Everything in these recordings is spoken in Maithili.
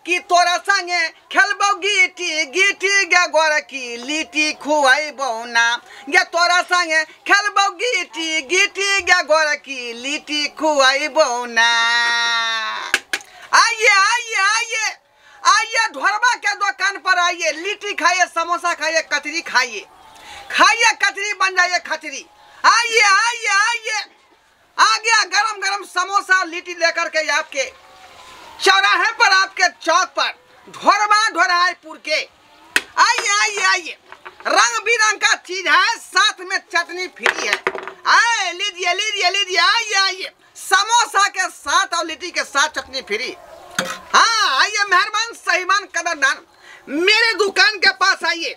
कि तोरा संगे खेलबौ गीटी गीटी गे गोरकी लिट्टी खुआइबौ ना गे तोरा संगे खेलबौ गीटी गीटी गे गोरकी लिट्टी खुआइबौ ना। आइए आइए आइए आइए ढोरबा के दुकान पर आइए, लिट्टी खाइए, समोसा खाइए, कचरी खाइए, खाइए कचरी बन जाइए खचरी। आइए आइए आइए, आ गया गरम गरम समोसा लिट्टी लेकर के आपके चौराहे पर, आपके चौक पर, ढोरबा ढोरायपुर के। आइए आइए आइए, रंग बिरंग का चीज है, साथ में चटनी फ्री है। आए लीजिए लीजिए लीजिए, आइए आइए, समोसा के साथ और लिट्टी के साथ चटनी फ्री। हाँ आइए मेहरबान सहीमान कदरदान, मेरे दुकान के पास आइए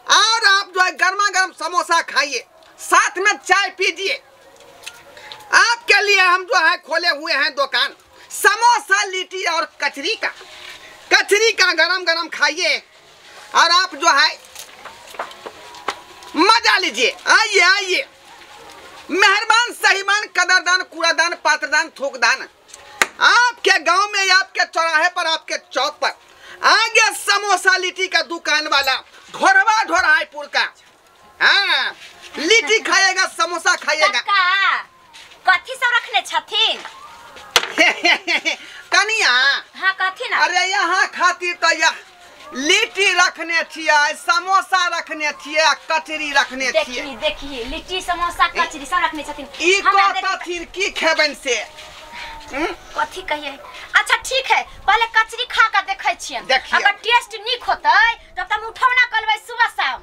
और आप जो है गर्मा गर्म समोसा खाइए, साथ में चाय पीजिए। आपके लिए हम जो है खोले हुए हैं दुकान, समोसा लिट्टी और कचरी का, कचरी का गरम गरम खाइए और आप जो है मजा लीजिए। आइए आइए मेहरबान सहीमान कदरदान कूड़ादान पात्रदान थोकदान, आपके गांव में, आपके चौराहे पर, आपके चौक पर आ गया समोसा लिट्टी का दुकान वाला ढोरबा ढोरायपुर का। हाँ लिट्टी खाइएगा समोसा खाइएगा। कथी सब रखने छथिन कनिया? हाँ कथी ना? अरे यहाँ खातिर तो यह लिट्टी रखने छियै, समोसा रखने छियै, कचरी रखने छियै। देखी देखी लिट्टी समोसा कचरी सब रखने छथिन। ई कहतथिन की खेबनि से कथी कहिए? अच्छा ठीक है, पहले कचरी खा के देखै छियनि, अगर टेस्ट नीक होतै तब त हम उठौना करबै सुबह शाम।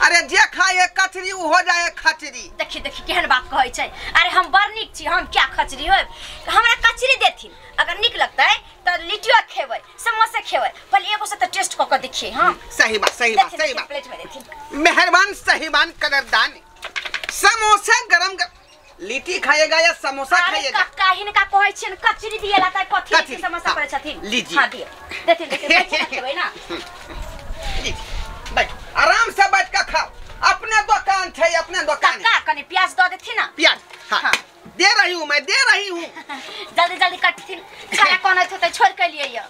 अरे जे खाए कचरी उ हो जाए खचरी। देखी देखी केहन बात कहै छै। अरे हम बड़ नीक छी, हम क्या खचरी होब? हमरा कचरी देथिन, अगर नीक लगतै त लिट्टियो खेबै समोसा खेबै, पहले एगो से त टेस्ट क के देखिए। हां सही बात सही बात सही बात। प्लेट में देथिन। मेहरबान सहीबान कदरदान, समोसा गरम गरम लिट्टी खाएगा या समोसा खाएगा? काका हिनका कहै छियन कचरी दिएला त कथी समोसा करै छथिन। लीजिए। हां दिए देथिन देथिन, बैठ खेबै ना। लीजिए बैठो आराम से बैठ के खाओ, अपने दुकान है, अपने दुकान। काका कनी प्याज दऽ देथिन ना? प्याज हाँ, हाँ। दे रही हूँ मैं, दे रही हूँ। जल्दी जल्दी कटथिन, छाड़ा कोन होतै छोड़ के लिए।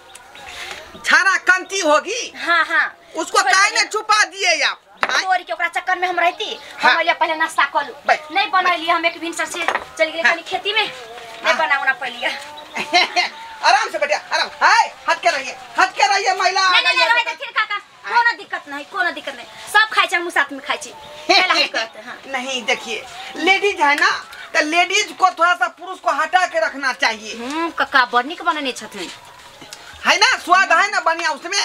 छाड़ा कंती होगी। हाँ हाँ उसको काहे ने छुपा दिए आप? तोरी के ओकरा चक्कर में हम रहती। हम अलिया पहले नाश्ता कर लू, नहीं बनैली हम एक भिनसर से चल गेलियै कनी खेती में, नहीं बनाउना पड़लियै। आराम से बैठिए आराम, हाय हट के रहिए, हट के रहिए महिला। नहीं नहीं रह देथिन काका, कोनो दिक्कत नहीं, कोनो दिक्कत नहीं, सब खाइ छै, हम साथ में खाइ छी। हाँ। नहीं देखिए लेडीज है ना, तो लेडीज को थोड़ा सा पुरुष को हटा के रखना चाहिए। काका बड़ नीक बनने छथिन है ना, स्वाद है ना बढ़िया उसमें।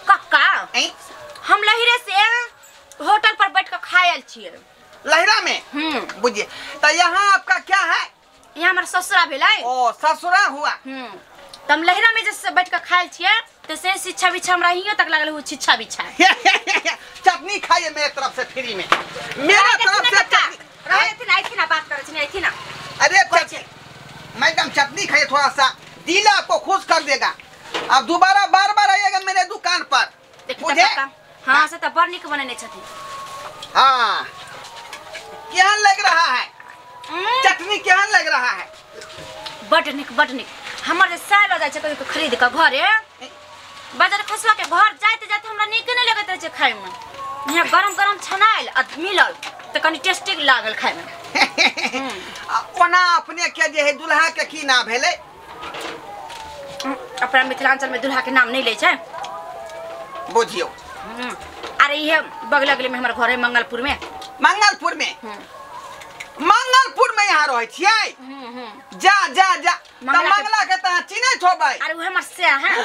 काका हम लहिरे से होटल पर बैठ कर खायल छियै। लहिरा में? बुझिए तो यहाँ आपका क्या है? यहाँ हमार ससुरा भेलै। ओ ससुरा हुआ। तो हम लहिरा में जैसे बैठ कर खायल छियै तो से शिक्षा बिच्छा हमरा हियो तक लागल हो शिक्षा बिच्छा। चटनी खाइए मेरे तरफ से फ्री में, मेरा तरफ से चटनी। रहथिन आइथिन ना, बात करै छिन आइथिन ना। अरे चटनी मैडम चटनी खाइए, थोड़ा सा दिल आपको खुश कर देगा। आप दोबारा बार बार आइएगा मेरे दुकान पर। बुझे? हाँ से तो बड़ नीक बनने छथिन। हाँ केहन लग रहा है चटनी, केहन लग रहा है? बड नीक बड नीक। हमर जे साल हो जाइ छै कहियो खरीद के घरे बाजार खसवा के घर जाते जाते हमरा नीक नहीं लगैत रहै छै खाय में। यहाँ गरम गरम छनायल आ मिलल त कनी टेस्टी लागल खाय में। ओना अपने के जे है दुल्हा के की नाम भेलै? अपना मिथिलांचल में दुल्हा के नाम नहीं लै छै बुझियो। अरे ये बगल अगले में हमर घर है मंगलपुर में। मंगलपुर में? मंगलपुर में यहाँ रहै छियै? जा जा जा त मंगला के त चिन्हैत होबै। अरे उ हमर से है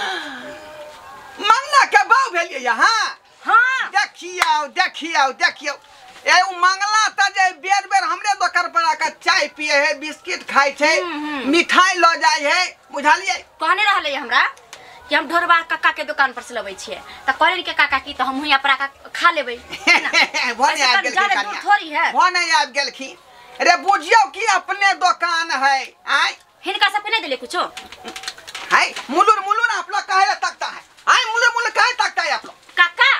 मंगला के बाऊ भेलियै यहाँ? हाँ। देखियौ देखियौ देखियौ, ए उ मंगला त जे बेर बेर हमरे दोकान पर आके चाय पिए है, बिस्किट खाइ छै, मिठाई ल जाइ है, बुझलियै? कहने रहलै हमरा कि हम ढोरबा काका के दुकान पर से लबै छियै, त कहलिन के काका की त हम हियां पर आके खा लेबै। भने आबि गेलखिन थोड़ी है, भने आबि गेलखिन। अरे बुझियौ कि अपने दुकान है। आय हिनका सब नहीं देले कुछो है? मुलुर मुलुर आप लोग काहे तकता है? आय मुलुर मुलुर काहे तकता है आप लोग? काका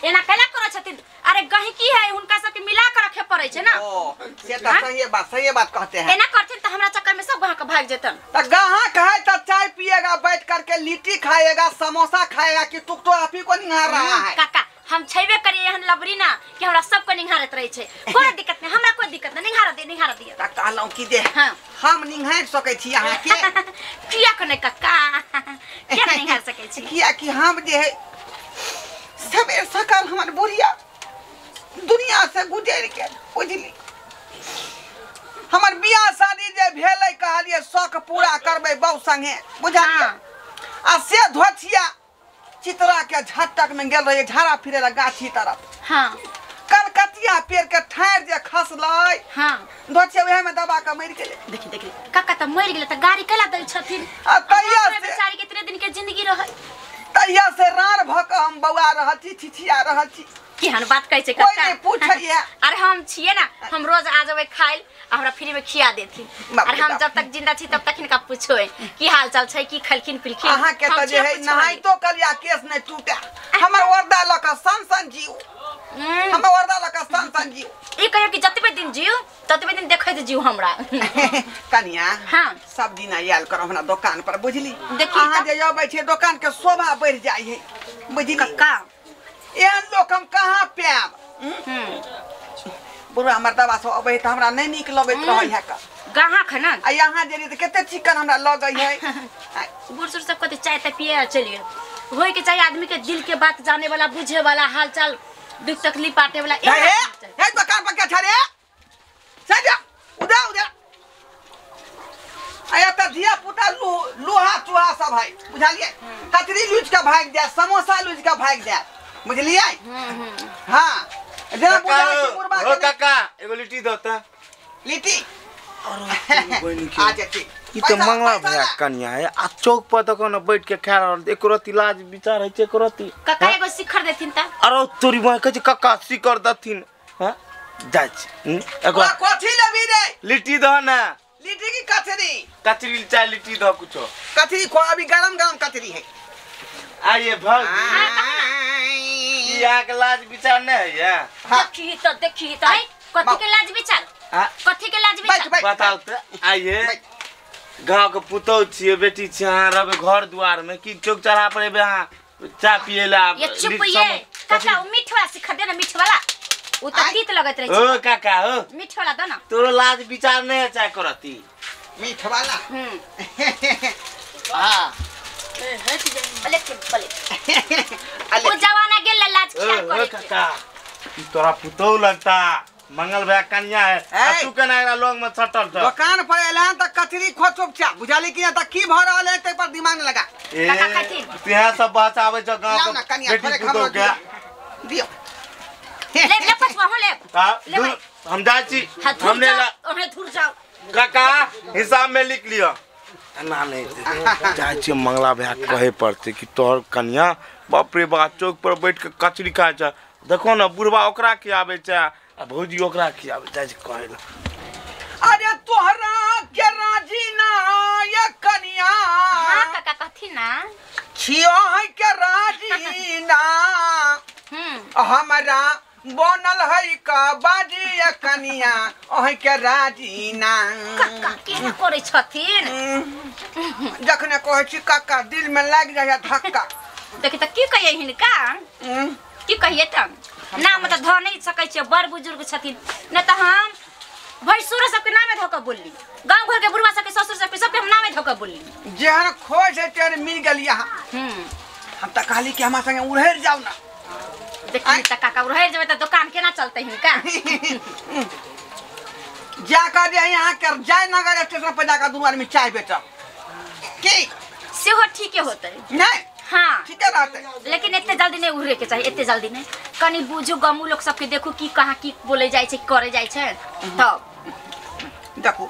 एना केना करै छथिन? अरे गहिकी है, हुनका सबके मिला के रखे पड़ै छै ना। ओ से त सही बात, सही बात कहते हैं। एना करथिन त हमरा चक्कर में सब गाहक भाग जेतन। त गाहक है त चाय आके लिट्टी खाएगा समोसा खाएगा कि तुक तो आप ही को निहार रहा है। काका हम छेबे करिए एहन लबरी ना कि हमरा सबको निहारत रहे छै, कोई दिक्कत नहीं, हमरा कोई दिक्कत नहीं, निहार दे निहार दिए। त कहलौं कि जे हां हम निहार सकै छी अहाँ के। किया के नहीं काका, किया नहीं निहार सकै छी? किया कि हम जे है सबेर सकाल हमर बुढ़िया दुनिया से गुजर के बुझली, हमर बियाह शादी जे भेलै कहलिए शौक पूरा करबै बहु संगे बुझलियै, आ से धोछिया चितरा के झटक में गेल रहिए झाड़ा फिरे ला गाछी तरफ। हाँ कलकतिया पेड़ के ठाड़ जे खसलै। हाँ धोछिया उहे में दबा के मरि गेलै। देखी देखी काका त मरि गेलै त गाड़ी कैला दै छथिन? आ तहिया से बेचारी के इतने दिन के जिंदगी रहै, तहिया से रार भ के हम बौआ रहल छी, छिछिया रहल छी। केहन बात कहै छै काका, कोई नहीं पूछैया। अरे हम छियै ना, हम रोज आ जेबै खाइल आ हमरा फ्री में खिया देथिन, और हम जब तक जिंदा छी तब तक हिनका पूछबै की हाल चाल छै, की खलखिन पिलखिन। अहाँ के त जे है नहाइतो कलिया केस नहीं टूटे, हमर वर्दा ल के सन सन जीव, हमर वर्दा ल के सन सन जीव। ई कहियो कि जतबे दिन जीव ततबे दिन देखैत जीव हमरा। कनिया हां सब दिन आयल कर हमरा दुकान पर बुझली, देखी अहाँ जे अबै छै दुकान के शोभा बढ़ जाइ है बुझली। काका एहन लोक हम कहाँ पायब? बुढ़ा मर्दबा सब अबै त हमरा नहीं नीक लगैत रहै है का गाहक है ना, आ यहाँ जे त कते चिकन हमरा लगै है। बूढ़ सूढ़ सब कते चाय त पिए चलिए, होय के चाहिए आदमी के दिल के बात जाने वाला, बुझे वाला, हाल चाल दुख तकलीफ बांटे वाला। हे हे दुकान पर क्या छ रे, चल जा उधर उधर। आया त धिया पुता लोहा चूहा सब है बुझलिए, कचरी लूच के भाग जाए, समोसा लूच के भाग जाए बुझलिए। हां जेना बुझा कि बुढ़बा के। ओ काका एगो लिट्टी दो त लिट्टी। अच्छा ठीक, ई त मंगला भैया कनिया है आ चौक पर त कोन बैठ के खा रहल, एको रति लाज विचार है छै एको रति। काका एगो शिखर देथिन त? अरे तोरी मां कहै छै काका शिखर देथिन। हां जाइ छी एगो कथी लेबी रे? लिट्टी दह ना। लिट्टी की कचरी? कचरी चाहे लिट्टी दह कुछो। कचरी खो, अभी गरम गरम कचरी है। आइए भौजी, यहाँ के लाज विचार नहीं है। देखी तो देखी तो है कथी के लाज विचार, कथी के लाज विचार बताओ त। आइए गांव के पुतौ छियै, बेटी छियै, अहाँ रहबै घर दुआर में कि चौक चौराहा पर एबै अहाँ चाय पियै ला? ये चुप ये काका, उ मीठ वाला सिखा दे ना, मीठ वाला उ त तीत लगैत रहै छै। ओ काका हो मीठ वाला दे ना, तोरो लाज विचार नहीं है चाय करती मीठ वाला। हां बले बले ओ जमाना गेल लाज ख्याल करे। ओ काका ई तोरा पुतौ लगता मंगल भैया कन्या है, आ तू केना एकरा लग में सटल छ? दुकान पर एला त कचरी खो चुपचाप बुझाली कि त की भ रहल है तै पर दिमाग लगा। काका खाथिन तेहा सब बचाबै छ गांव के बेटी पुतौ के दियो। ले ले पछवा हो ले ले, हम जाइ छी, हम ले ला ओहे धुर जाओ। काका हिसाब में लिख लियो। ना नहीं जाइ छी मंगला भैया कहे पड़ते कि तोहर कन्या बाप रे बाप चौक पर बैठ के कचरी खाय छै, देखो ना बुढ़वा ओकरा खियाबै छै आ भौजी ओकरा खियाबै जाइ छै कहै ला। अरे तोहरा के राजी ना ये कन्या। हां काका कहथि ना छियो है के राजी ना, हमरा बनल है का बाजी ये कन्या ओहे के राजी ना। काका केना करै छथिन? जखने कहै छी काका दिल में लागि जाय धक्का। देखी त की कहियै हिनका, की कहियै त नाम त धऽ नहीं सकै छियै, बड़ बुजुर्ग छथिन, न त हम भैंसुर सबके नामे धऽ के बोलली, गांव घर के बुढ़वा सबके ससुर सबके सबके हम नामे धऽ के बोलली। जेहन खोज है तेहन मिल गेल यहाँ। हम त कहली कि हमरा संगे उड़ैर जाउ ना। देखी त काका उड़ैर जेबै त दुकान केना चलतै हिनका? जाकर जे यहाँ के जयनगर स्टेशन पर जाकर दुनू आदमी चाय बेचब की सेहो ठीके होतै नहीं? हाँ ठीके रहतै, लेकिन एते जल्दी नहीं उड़े के चाहिए, एते जल्दी नहीं। कनी बुझू गमू लोग सबके देखू की कहाँ की बोले जाइ छै करे जाइ छै तब देखू।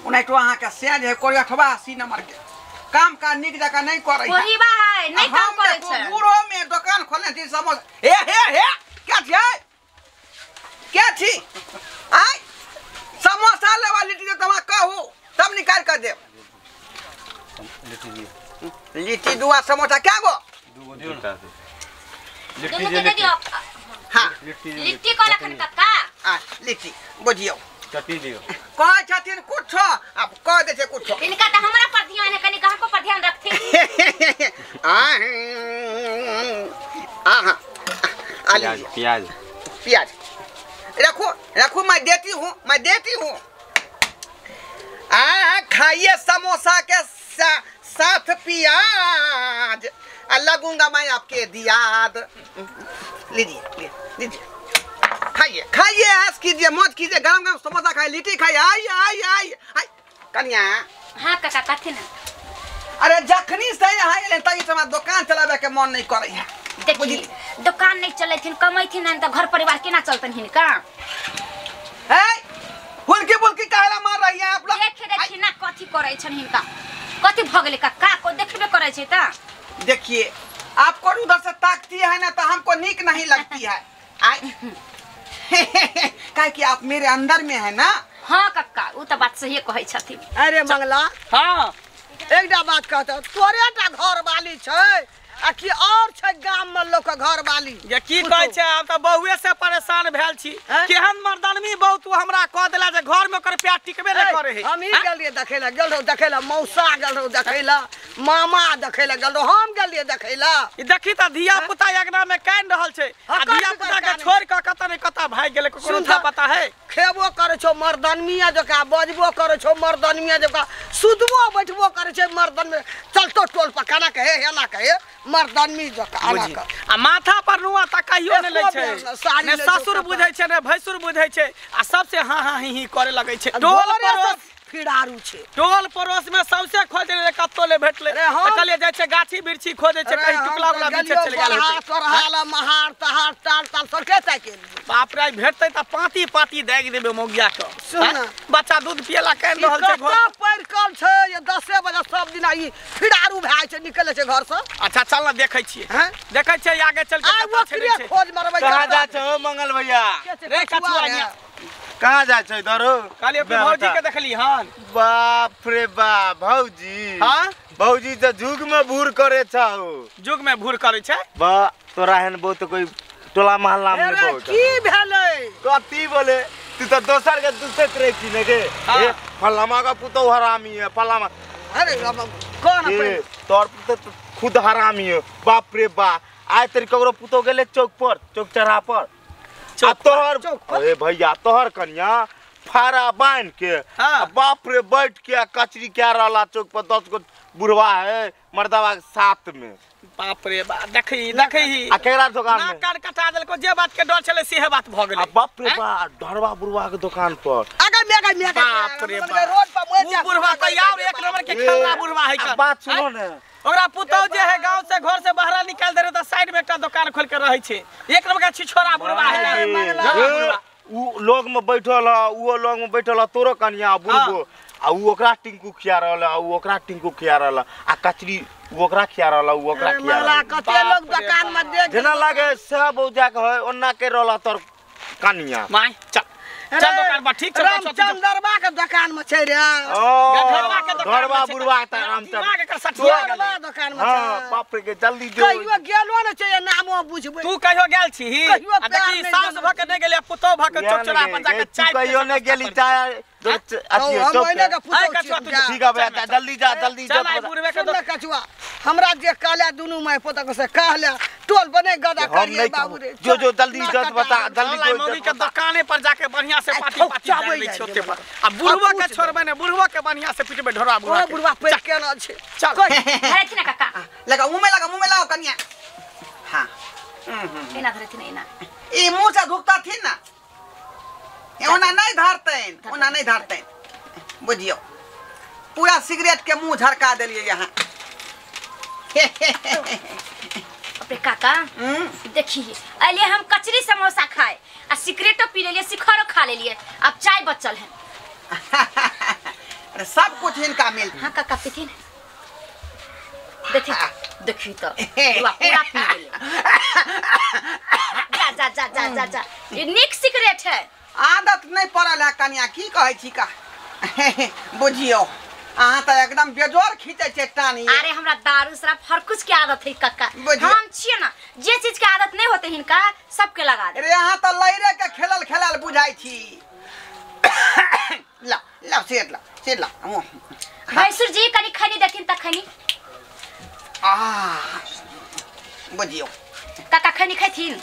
ओनाहितो अहाँ के से जे कोई 88 नंबर के काम काज नीक जकाँ नहीं करै है, वही बा है नहीं काम करै छै। बूढ़ो में दुकान खोलने छी समोसा हे हे हे क्या छै क्या छी आय समोसा लेवा लिट्टी दे तमा कहू तब निकाल कर देब। लिट्टी दुआ समोसा क्या गो? लिट्टी दे दियो। हां लिट्टी कहलखन काका। आ लिट्टी बुझियौ चटनी दियो। कहै छथिन कुछो, अब कह दे छै कुछो। इनका त हमरा पर ध्यान है, कनी ग्राहको पर ध्यान रखथिन। हाँ प्याज प्याज प्याज रखो रखो, मैं देती हूँ, मैं देती हूँ। आ खाइए समोसा के साथ प्याज, लगूंगा मैं आपके दियाद। लीजिए लीजिए, खाइए खाइए, ऐश कीजिए, मौज कीजिए, गरम गरम समोसा खाइए, लिट्टी खाइए। आइए आइए आइए आइए कन्या। हाँ काका कथी ना। अरे जखनी से यहाँ एलै तभी से हमरा दुकान चलावे के मन नहीं करे है। देखी दुकान नहीं चलेथिन, कमैथिन नहीं तो घर परिवार केना चलतन हिनका। ए हुलकी बुलकी काहेला मार रही है आप लोग? देखे देखी ना कथी करै छन हिनका, कथी भ गेलै काका को देखबे करै छै त। देखिए आपको उधर से ताकती है ना तो हमको नीक नहीं लगती है। काहे कि आप मेरे अंदर में है ना। हाँ काका उ त बात सही कहै छथिन। अरे मंगला, हाँ एकटा बात कहता, तोरे टा घर वाली छै आ कि और छै गाम में लोक घर वाली? ये की कहै छै, हम त बहुए से परेशान भेल छी। केहन मर्दानमी बहु तू हमरा कह देला जे घर में ओकर प्यार टिकबे नै करे है। हम ही गेलियै देखै ला, गेल रहौ देखै ला, मौसा गेल रहौ देखै ला, मामा देखै ला गेल रहौ, हम गेलियै देखै ला। ई देखी त धिया पुता अंगना में कान रहल छै आ धिया पुता के छोड़ के कत नै कत भाग गेलै, ककरो था पता है। खेबो करै छौ मर्दानमिया जकाँ, बजबो करै छौ मर्दानमिया जकाँ, सुतबो बैठबो करै छै मर्दानमी। चलतो टोल पर केना कहे एना कहे मर्दानमी जकाँ एना कह। आ माथा पर नुआ त कहियो नै लै छै, ने ससुर बुझै छै ने भैंसुर बुझै छै, आ सबसे हाँ हाँ ही ही करे लगै छै। टोल पड़ोस फिरारू छै, टोल पड़ोस में सबसे खोज ले कत्तो ले भेटले त कहलिए जाइ छै गाछी बिरछी खोजै छै, कहीं टुकला उकला बिछे चल गेल होतै। तोरहाला महार तहार ताल ताल सबके ताकि बाप रे भेटतै त पाती पाती दागि देबै मौगिया के। सुन बच्चा दूध पियला कान रहल छै घर कत पैर कल छै ये 10 बजे सब दिन ई फिरारू भए छै, निकले छै घर से। अच्छा चल न देखै छियै, देखै छियै आगे चल के कत छै नै छै। खोज मरबै कहां जा छै हो मंगल भैया? रे कछुआ निया कहाँ जा छै दरो? कहलिए भौजी के देखली हन। बाप रे बाप भौजी। हां भौजी त जुग में भूर करे छौ। जुग में भूर करे छै? बा तोरा एहन बहुत कोई टोला मोहल्ला में बहुत। की भेलै? कथी बोले तू त दोसर के दुसैत रहे छी ने गे। ए फलामा का पुतौ हरामी है फलामा। अरे कौन अपने तोर पुतौ त खुद हरामी है। बाप रे बा आइ तेरी ककरो पुतौ गेले चौक पर, चौक चढ़ा पर। तोहर अरे भैया तोहर कन्या फारा बांध के बाप रे बैठ के कचरी क्या रहला चौक पर, 10 गो बुढ़वा है मर्दवा के साथ में। बाप रे बा देखी देखी आ केकरा दुकान में नाक कान कटा देलको, जे बात के डर छले सेहे बात भ गेलै। बाप रे बा डरवा बुढ़वा के दुकान पर आगे मेगा मेगा। बाप रे बा रोड पर मोर जा बुढ़वा त यार एक नंबर के खेलना बुढ़वा है। का बात सुनो ने, ओकरा पुतौ जे है गांव से घर से बाहर निकाल दे रहे त साइड में एकटा दुकान खोल के रहै छै। एक नंबर के छिछोरा बुढ़वा है। उ लोग में बैठल है, उ लोग में बैठल है तोरो कन्या बुढ़बो आ उ ओकरा टिंकू खिया रहल है, उ ओकरा टिंकू खिया रहल आ कचरी उ ओकरा खिया रहल, उ ओकरा खिया रहल। कते लोग दुकान में देख जेना लागे सब जा के है ओन्ना के रहल तोर कन्या। My चल चल दुकान पर ठीक छै। रामचंद्रबा के दुकान में छै रे। ओ घरवा बुढ़वा त रामचंद्र दुकान में छै। हां बाप रे के जल्दी जो कहियो गेलो न छै नामो बुझबै। तू कहियो गेल छी? आ देखी सास भ के नै गेलै, पुतौ भ के चौक चौरा पर जाके चाय कहियो नै गेली चाय अथी चौक ठीक है भैया जल्दी जा जल्दी जा। चल बुढ़वे के कछुआ हमरा जे कहले दुनू my पोता से कहले टोल बने गदा करिए बाबू रे। जो जो जल्दी जल्द बता जल्दी जो मौगी के दुकाने पर जाके बढ़िया से पाटी पाटी दै छै ओते पर। आ बुढ़वा के छोड़बै ने, बुढ़वा के बढ़िया से पिटबै ढोरा बुढ़वा के। बुढ़वा पेट केना छै? चल धरै छी ना काका, लगा मुंह में लगा, मुंह में लगाओ कन्या। हां एना धरै छी ना एना। ई मुंह से धुकता थी ना, ओना नहीं धरतैन, ओना नहीं धरतैन बुझियो। पूरा सिगरेट के मुंह झरका देलिए यहाँ। अपने काका देखिए अलिए हम कचरी समोसा खाए आ सिगरेटो पी लेलिए, शिखरो खा लेलिए, अब चाय बचल है। अरे सब कुछ इनका मिल। हाँ काका पीथिन, देखी देखी तो पूरा पी गेलै। जा जा जा जा जा जा, ये निक सिगरेट है। आदत नहीं पड़ल है कन्या, की कहै छी का बुझियो अहाँ त एकदम बेजोर खींचे छै टानी। अरे हमरा दारू शराब हर कुछ के आदत है काका, हम छिए ना जे चीज के आदत नहीं होते हिनका सबके लगा दे। अरे अहाँ त लैरे के खेलल खेलल बुझाई छी। ला ला सेट ला सेट ला। भैंसुर जी कनी खनी देथिन त खनी। आ बुझियो काका खैनी खैथिन।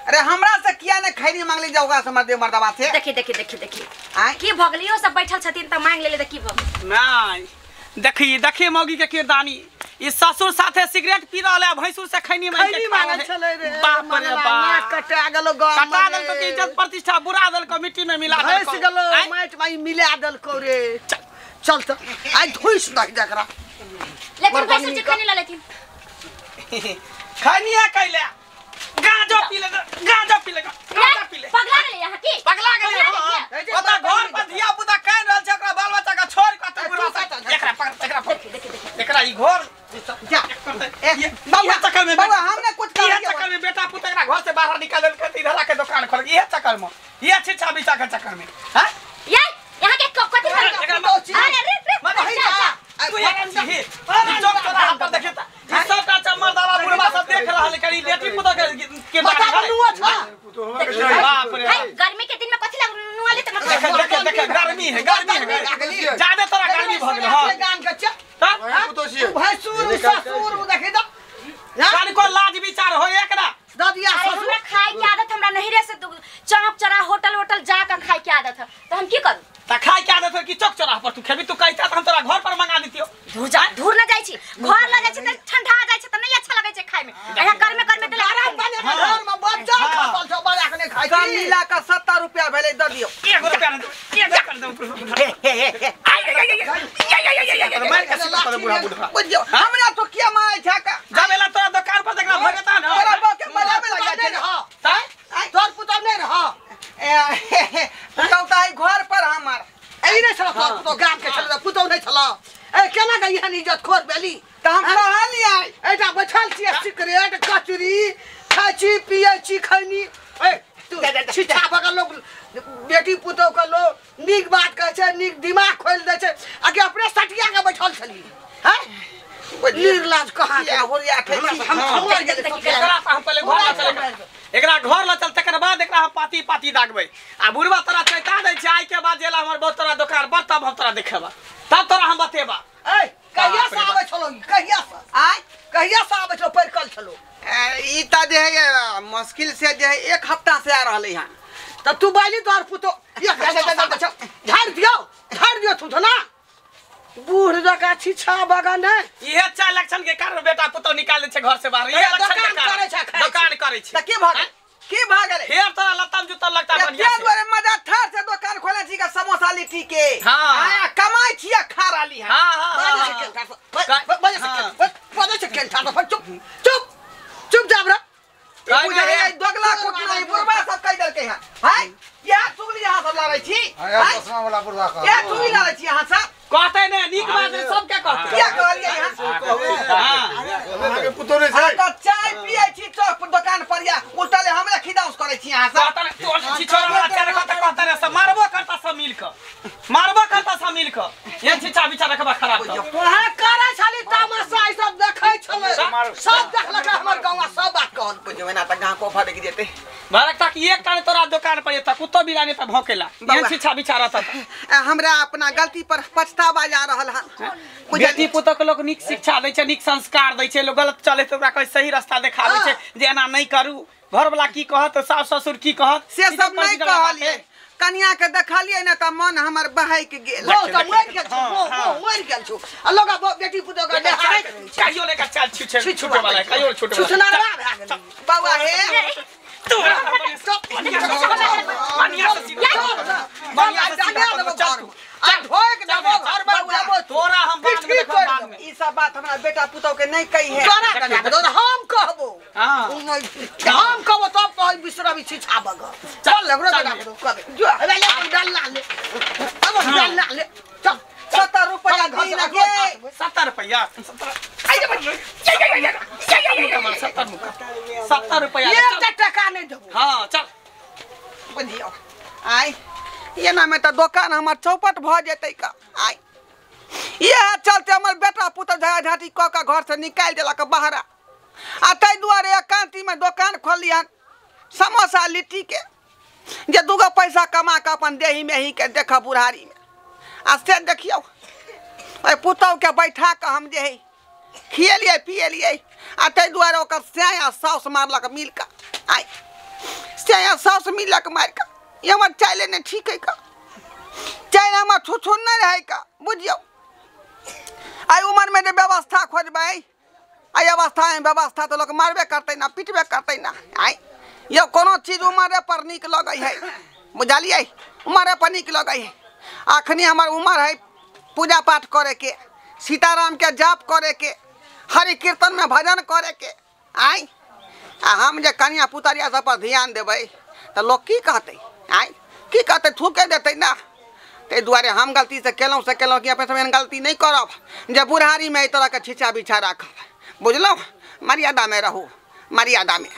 अरे हमरा से किया ने खैनी मांगले जाओगा से मर्दे मर्दवा से। देखी देखी देखी देखी की भ गेल यो सब बैठल छथिन त मांग लेले त की भ गेल। नहीं देखी देखी मौगी के किरदानी ई ससुर साथे सिगरेट पी रहल है भैंसुर से खैनी मांग के मांगल छलै रे। बाप रे बाप कटा गेलो गाम कटा देलको के इज्जत प्रतिष्ठा बुरा देलको मिट्टी में मिला देलको भैंस गेलो माटि में मिला देलको रे। चल त आई धुइस नहीं देखरा लेकिन भैंसुर जी खैनी ल लेथिन। खैनी है कैले गांजा पी ले गांजा पी ले गांजा पी ले। पगला गेलै यहाँ की पगला गेलै। ओता घर पर धिया पुता कान रहल छै ओकरा बाल बच्चा के छोड़ के त बुढ़ा एकरा पकड़ एकरा पकड़ एकरा ई घर जा बाबू चक्कर में बाबू हमने कुछ कर चक्कर में बेटा पुता एकरा घर से बाहर निकाल देलकै त इधर आके दुकान खोल इहे चक्कर में ये छिछा बिछा के चक्कर में। हां ये यहाँ के कथि अरे रे रे तू एक छी चौक चौराहा पर देखे त ई सबटा चमर दावा बुढ़वा सब देख रहल करी बेटी पुता के माथा नुआ छ। बाप रे गर्मी के दिन में कथि लग नुआ ले त देख देख देख गर्मी है गर्मी है ज्यादा तोरा गर्मी भ गेल। हां गान के छ भैंसुर ससुर देखि त कान को लाज विचार हो एकरा ददिया ससुर। हमरा खाए के आदत हमरा नहीं रे से चौक चौराहा होटल होटल जा के खाए के आदत है त हम की करू। त खाए के आदत है कि चौक चौराहा पर तू खेबी तू कहता त हम तोरा घर पर मंगा दितियो। धूर जा धूर न जाय छी घर ल जाय छी त ठंडा जाय छै त नहीं अच्छा लगै छै खाए में। यहाँ गर्मे गर्मे देले आराम बने घर में बच्चा खसल छ बड़ा के खाइ सब मिला के 70 रुपया भेलै द दियो। 1 रुपया न दे 1 रुपया न दे हे हे हे मार के सिखा बुढ़ा बुढ़ा बुझियो हमरा तो किया मारै छै का जाबेला तोरा दुकान पर देखना भगता न तोरा बाप के मराबे लग जाय छै। हां तोर पुतौ नहीं रह पुतौ त आई घर पर हमर एई नहीं छल तोर पुतौ गाम के छल पुतौ नहीं छल ए केना के एहन इज्जत खोर बेली त हम कहलियै एटा बैठल छी सिगरेट कचरी खाइ छी पियै छी खैनी ए तू छिछा बगल लोग बेटी पुतौ के लोग नीक बात कहै छै नीक दिमाग खोलि दै छै आ के अपने सटिया के बैठल छली हैं निर्लाज कहाँ के होरिया ठै हम खबर गेल एकरा हम पहिले घर ल चल एकरा घर ल चल तकर बाद एकरा हम पाती पाती दागबै आ बुढ़वा तोरा चैता दै छै आइ के बाद जेला हमर बहुत तोरा दुकान पर तब हम तोरा देखेबा तब तोरा हम बतेबा। ए कहिया से आबै छलो कहिया से आइ कहिया से आबै छलो पैरकल छलो ई त जे है मुश्किल से जे है एक हफ्ता से आ रहलै हन त तू बाली तोहर पुतो झाड़ दियो तू ना बूढ़ जका छिछा बगन है इहे चार लक्षण के कारण बेटा पुतो निकाल दै छै घर से बाहर। इहे लक्षण के कारण दुकान करै छै त की भ गेल की भ गेल फेर तोरा लत्तम जुत्ता लगता बढ़िया से दुआरे मजा थार से दुकान खोले छी के समोसा लिट्टी के। हां कमाई छी खा रहली है। हां हां बजे से केल ठाड़ चुप चुप चुप जाब रे बुझै दोगला कुटना बुढ़वा सब कहि देलकै हन हाय या चुगली अहाँ सब लड़ै छी हाय चश्मा वाला बुढ़वा कह या चुगली लड़ै छी अहाँ सब कहतै ने नीक बात सब के कहतै किया कहलियै अहाँ हां अहाँ के पुतो नै छै त चाय पियै छी चौक पर दुकान पर या उल्टले हमरा खिदाउस करै छी अहाँ सब कहतै तोर छिछोरा वाला चार कहतै कहतै ने सब मारबो करता सब मिल के मारबो करता सब मिल के ये छिछा बिछा रखबा खराब तोहा करै छली तमाशा ई सब देखै छलै सब देखलक हमर गांव सब बात कहल बुझबै ना त गांव को फटक जेतै भरक तक एक टाने तोरा दुकान पर एता कुत्तो बिलाने त भौकेला ये छिछा बिछा रहता हमरा अपना गलती पर पछतावा जा रहल हन। बेटी पुतोह के लोग नीक शिक्षा दै छै नीक संस्कार दै छै लोग गलत चले त ओकरा कोई सही रास्ता देखाबै छै जे एना नहीं करू घर वाला की कहत सास ससुर की कहत से सब नहीं कहलियै। कनिया के देखलियै ने त मन हमर बहक गेल। वो त मरि गेल छौ, वो मरि गेल छौ। आ लोग बेटी पुतोह के देखाबै कहियो लेकर चल छुटे छुटे वाला कहियो छुटे वाला छुछुनरवा भए गेल। बौआ हे तू बढ़िया से सीधा बढ़िया से सीधा चल आ ढोक देबो घर में देबो तोरा हम बाद में देखब बाद में। ई सब बात हमरा बेटा पुतोह के नहीं कही है। तोरा के ना हम कहबो। हां हम कहबो तब कह बिसरबी छिछा बग। चल लगरो बेटा पुतोह कहबे जो अबे ले डाल ले अब डाल ले चल 70 रुपया दिन के 70 रुपया 70 70 रुपया एक टका नहीं देबो। हां चल बुझियो आइ एना में त दुकान हमर चौपट भ जेतै का। आइ इएह चलते हमर बेटा पुतोह झगड़ा झाँटी कऽ के घर से निकालि देलक बाहरा। आ ताहि दुआरे एकांती में दुकान खोललियन समोसा लिट्टी के जे दूगो पैसा कमा के अपन देही मेही के देखब बुढ़ारी में। आ से देखियौ ओहि पुतोह के बैठा के हम जे है खिएलियै पिएलियै आ ताहि दुआरे ओकर स्याह साउस मारलक मिल कऽ। आइ स्याह साउस मिलक मारि कऽ ई हमर चाइले नहि ठीक है का, चाइल हमर छुछुन नहि रहै का, बुझियौ। आइ उमरमे जे व्यवस्था खोजबै, आइ अवस्थामे व्यवस्था तऽ लोक मारबे करतै ना, पिटबे करतै ना। आइ यौ कोनो चीज उमरे पर नीक लगै है, बुझलियै, उमरे पर नीक लगै है। अखनी हमर उमर है पूजा पाठ करैके, सीतारामके जाप करैके, हरि कीर्तनमे भजन करैके। आइ आ हम जे कनिया पुतरिया सब पर ध्यान देबै तऽ लोक की कहतै? आइ की कहतै? थूके देतै ना। ताहि दुआरे हम गलती से केलहुँ से केलहुँ कि अपने सब एहन गलती नहि करब जे बुढ़ारीमे एहि तरहके छिछा बिछा राखब, बुझलहुँ? मर्यादामे रहू, मर्यादामे।